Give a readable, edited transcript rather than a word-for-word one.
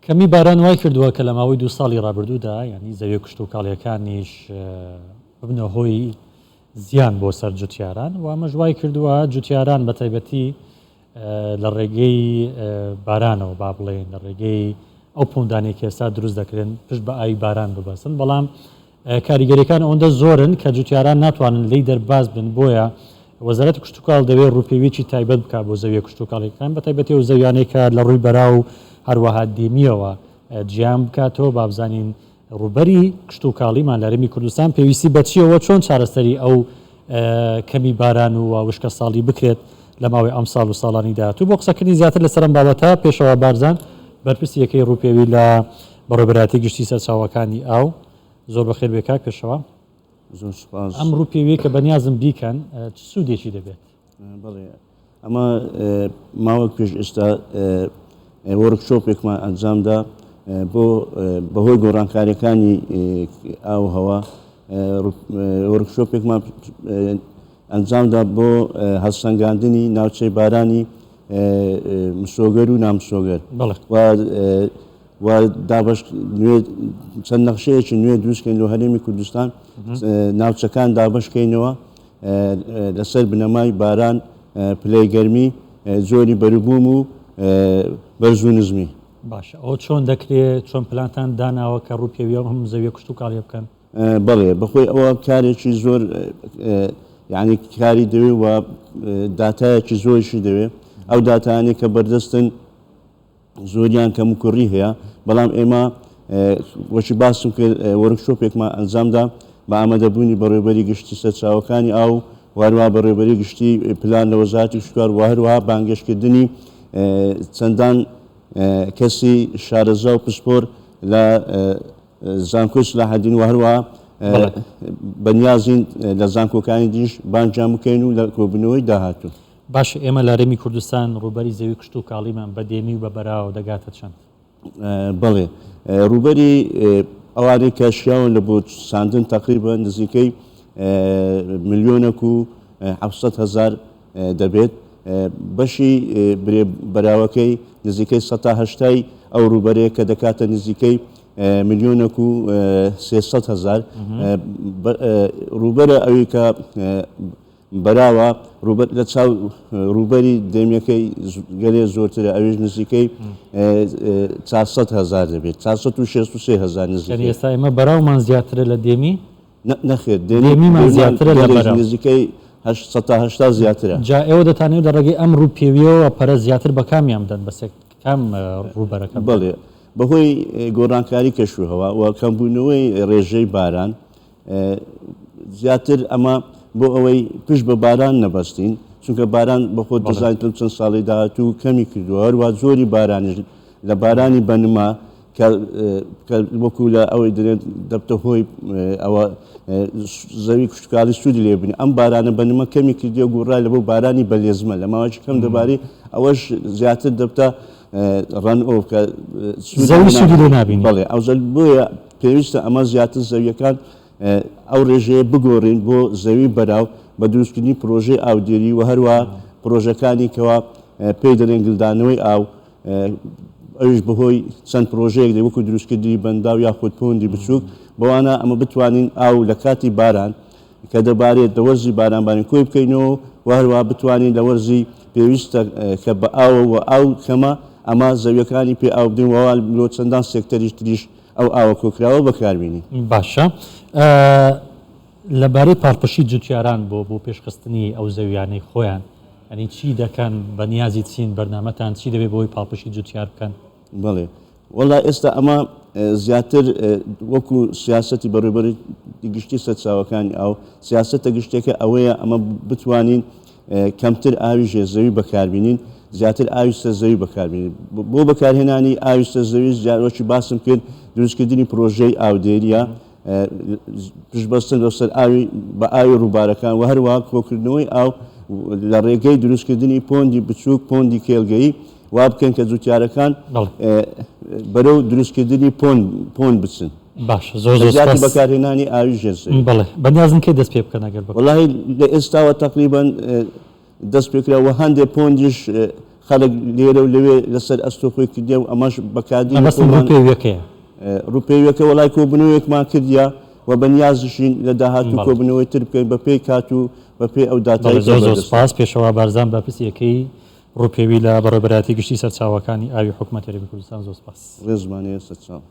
کەمی باران وای کردووە کە لە ماوەی دوو ساڵی ڕابردوودا یانی زەویە کشتوکاڵیەکانیش ببنە هۆی زیان بۆ سەر جوتیاران و ئەمەش وای کردووە جوتیاران بە تایبەتی لە ڕێگەی بارانەوە با بڵێین لە ڕێگەی ئەو پۆندانەی کە ئێستا دروست دەکرێن پشت بە ئاوی باران ببەستن بەڵام کاریگەریەکان ئەوەندە زۆرن کە جوتیاران ناتوانن لێی دەرباز بن بۆیە وەزارەتی کشتوکاڵ دەوێت ڕووپێویی تایبەت بکات بۆ زەویە کشتوکاڵیەکان بە تایبەتی ئەو زەویانەی کە لە ڕووی بەراو و هەروەها دێمیەوە جیان بکاتەوە با بزانین ڕووبەری کشتوکاڵیمان لە هەرێمی کوردستان پێویستی بە چییەوە چۆن چارەسەری ئەو کەمی باران و وشکەساڵی بکرێت لە ماوەی ئەمساڵ و ساڵانی داهاتوو. بۆ قسەکردنی زیاتر لەسەر ئەم بابەتە پێشەوا بارزان بەرپرسی یەکەی ڕووپێوی لە بەڕێوەبەرایەتی گشتی سەرچاوەکانی ئاو. زۆر بەخێر بێ کاک پێشەوا. زۆر سوپاس. ئەم ڕووپێویەی کە بەنیازن بیکەن چ سوودێکی دەبێت؟ بەڵێ ئەمە ماوەک پێش ئێستا وۆرکشۆپێکمان ئەنجامدا بۆ بەهۆی گۆڕانکاریەکانی ئاو هەوا وۆرکشۆپێکمان ئەنجامدا بۆ هەڵسەنگاندنی ناوچەی بارانی مسۆگەر و نامسۆگەر و دابش نوێ چەند نەخشەیەکی نوێ دروستکەین لە هەرێمی کوردستان ناوچەکان دابشکەینەوە لەسەر بنەمای باران، پلەی گەرمی، جۆری بەروبووم و بەرز و نزمی. باشە ئەوە چۆن دەکرێ؟ چۆن پلانتان داناوە کە ڕووپێوی ئەم زەویە کشتوکاڵیە بکەن؟ بەڵێ بەخۆی ئەوە کارێکی زۆر یانی کاری دەوێ و داتایەکی زۆریشی دەوێ. ئەو داتایانەی کە بەردەستن زۆریان کەموکوڕی هەیە، بەڵام ئێمە وەکی باسم کرد وۆرکشۆپێکمان ئەنجامدا بە ئامادەبوونی بەڕێوەبەری گشتی سەرچاوەکانی ئاو و هەروەها بەڕێوەبەری گشتی پلان لە وەزارەتی کشتوکاڵ و هەروەها بانگێشتکردنی چەندان کەسی شارەزا و پسپۆر لە زانکۆی سلاحەدین و هەروەها بەنیازین لە زانکۆکانی دیش بانگیان بکەین و لە کۆبوونەوەی داهاتوو. باشە ئێمە لە هەرێمی کوردستان ڕووبەری زەوی کشتوکاڵیمان بە دێمی و بە بەراوە دەگاتە چەند؟ بەڵێ ڕووبەری ئەوانەی کە شیاون لە بۆ چاندن تەقریبەن نزیکەی ملیۆنێک و 700 هەزار دەبێت بەشی برێ بەراوەکەی نزیکەی 180 ئەو ڕووبەرەیە کە دەکاتە نزیکەی ملیۆنێک و 300 هەزار ڕووبەرە ئەوی کە بەراوە ڕووبەر لە چاو ڕووبەری دێمیەکەی گەلێ زۆرترە ئەویش نزیکەی 400 هەزار دەبێت 463 هەزار یعنی نزیکەی ئێستا ئێمە بەراومان زیاترە لە دێمی؟ نەخێر دێمیمان زیاترە لە بەراو. نزیکەی 80% زیاترە. جا ئێوە دەتانەوێت لە ڕێگەی ئەم ڕووپێویەوە پەرە زیاتر بە کامیان بدەن بە کام ڕووبەرەکە بدەن؟ بەڵێ بەهۆی گۆڕانکاری کەشوهەوا و کەمبوونەوەی ڕێژەی باران زیاتر ئەمە بۆ ئەوەی پشت بە باران نەبەستین چونکە باران بە خۆت دەزانیت لەم چەند ساڵی داهاتوو کەمی کردووە هەروە زۆری بارانیش لە بارانی بەنما کە وەکو لە ئەوەی دەێت دەبتە هۆی ئەوە زەوی کشتتوکاڵی سوودی لێ بنی ئەم بارانە بەنمە کەمی کردی و گوڕا لە بۆ بارانی بەلێزمە لە ماوەی کەم دەباری ئەوەش زیاتر دەبتە ڕەن ئۆف کە زەوی سوودی لێ نابینی بەڵێ ئەو بۆیە پێویستە ئەمە زیاتر زەوییەکان ئەو ڕێژەیە بگۆڕین بۆ زەوی بەراو بە دروستکردنی پرۆژەی ئاودێری و هەروەها پرۆژەکانی کەوا پێی دەڵێن گلدانەوەی ئاو ئەویش بەهۆی چەند پرۆژەیەک دێ وەکو دروستکردنی بەنداو یاخود پۆندی بچووک بەوانە ئەمە بتوانین ئاو لە کاتی باران کە دەبارێت لە وەرزی بارانبارین کۆی بکەینەوە و هەروەها بتوانین لە وەرزی پێویستە کە بە ئاوە و ئاو کەمە ئەمە زەویەکانی پێ ئاو بدەین و لۆ چەندان سێکتەریش تریش ئەو ئاوە کۆکراوە بەکاربینین. باشە لەبارەی پاڵپشتی جوتیاران بۆ بۆ پێشخستنی ئەو زەویانەی خۆیان یانی چی دەکەن بەنیازی چین بەرنامەتان چی دەبێت بۆی پاڵپشتی جوتیار بکەن؟ بەڵێ وەڵا ئێستا ئەمە زیاتر وەکو سیاسەتی بەڕێوەبەری گشتی سەرچاوەکانی ئاو سیاسەتە گشتێکە ئەوەیە ئەمە بتوانین کەمتر ئاوی ژێرزەوی بەکاربینین زیاتر ئاوی سەرزەوی بەکاربینین بۆ بەکارهێنانی ئاوی سەرزەوی زیارۆکی باسم کرد دروستکردنی پرۆژەی ئاودێریە پشتبەستن لەسەر ئاوی بە ئاوی ڕووبارەکان و هەروەها کۆکردنەوەی ئاو لە ڕێگەی دروستکردنی پۆندی بچووک پۆندی کێڵگەیی وا بکەن کە جوتیارەکان بەرەو دروستکردنی پۆند بچن. باشە زۆر زۆر سوپاس. بەکارهێنانی ئاوی ژێر زەوی. بەڵێ بەنیازن کەی دەست پێ بکەن ئەگەر بە. وەڵاهی لە ئێستاوە تەقریبەن دەست پێکرا و هەندێ پۆندیش. خەڵک لێرە و لەوێ لەسەر ئەستۆ خۆی کردیە و ئەمەش بە کادیری مەبەستم خۆمان ڕووپێویەکەیە. ڕووپێویەکە وەڵای کۆبوونەوەیەکمان کردیە و بەنیازیشین لە داهاتوو بەڵێ. کۆبوونەوەی تر بکەین بە پێی کات و بە پێی ئەو بەڵێ داتایەی کە زۆر زۆر بەردەستە. سوپاس پێشەوا بارزان بەرپرسی یەکەی ڕووپێوی لە بەڕێوەبەرایەتی گشتی سەرچاوەکانی ئاوی حکومەتی هەرێمی کوردستان زۆر سوپاس. ڕێزمان هەیە سەرچاو.